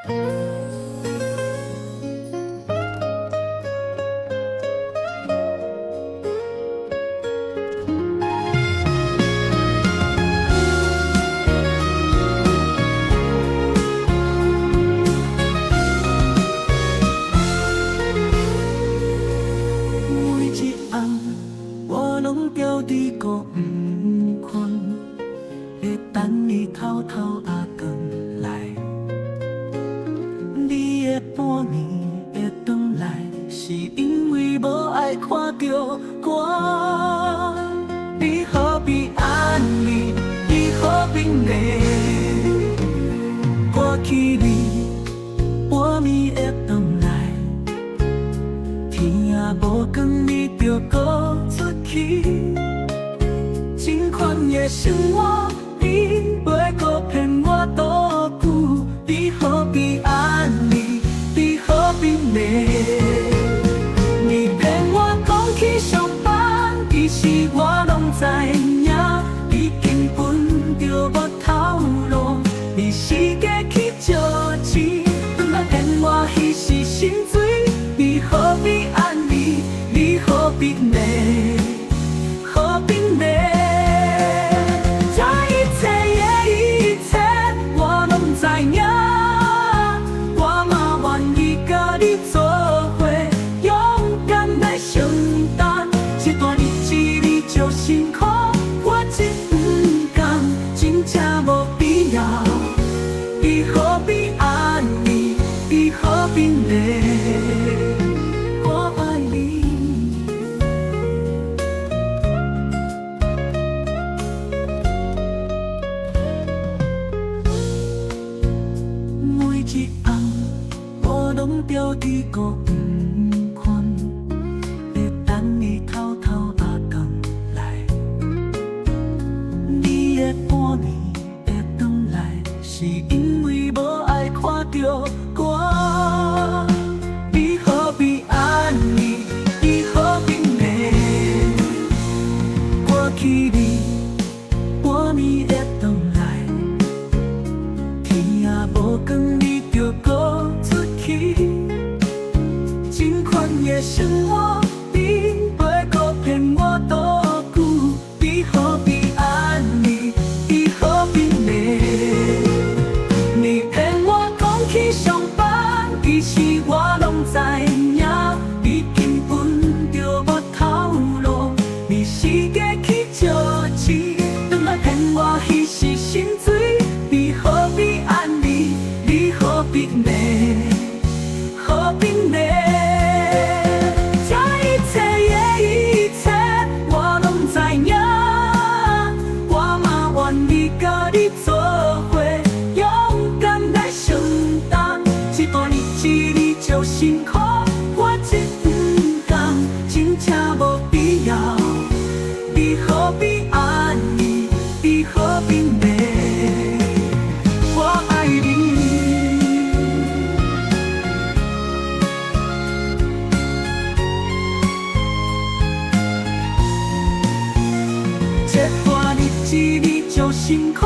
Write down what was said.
每一暗，我攏著佇孤毋睏，咧等你偷偷仔轉來。你的半暝會轉來，是因為無愛看著我。你何必按呢？你何必呢？過去你半暝會轉來。天也無光，你就閣出去。這款的生活，你欲閣騙我多久？你何必按呢？你何必呢？你騙我講去上班，其實我攏知影，你根本就無頭路，你是假去借錢，轉來騙我彼是薪水。你何必按呢？你何必呢？何必呢？這一切的一切，我攏知影，我嘛願意佮你做伙，勇敢來承擔。這段日子你足辛苦，我真毋甘，真正無必要。你何必按呢？你何必呢？我愛你。每一暗，我攏著佇孤毋睏，咧等你偷偷仔轉來。你的半暝會轉來，是因為無愛看著我。你何必按呢？你何必呢？過去你半暝會轉來，天也無光，你就閣出去。這款的生活，你欲閣騙我多久？你何必按呢？你何必呢？你騙我講去上班，其實我攏知影，你根本就無頭路，你是假去借錢，轉來騙我彼是薪水。你何必按呢？你何必呢？何必呢？這一切的一切，我攏知影，我嘛願意佮你做伙，勇敢來承擔。這段日子你足辛苦，我真毋甘，真正無必要。你何必按呢？你何必呢？我愛你。這段日子你足辛苦，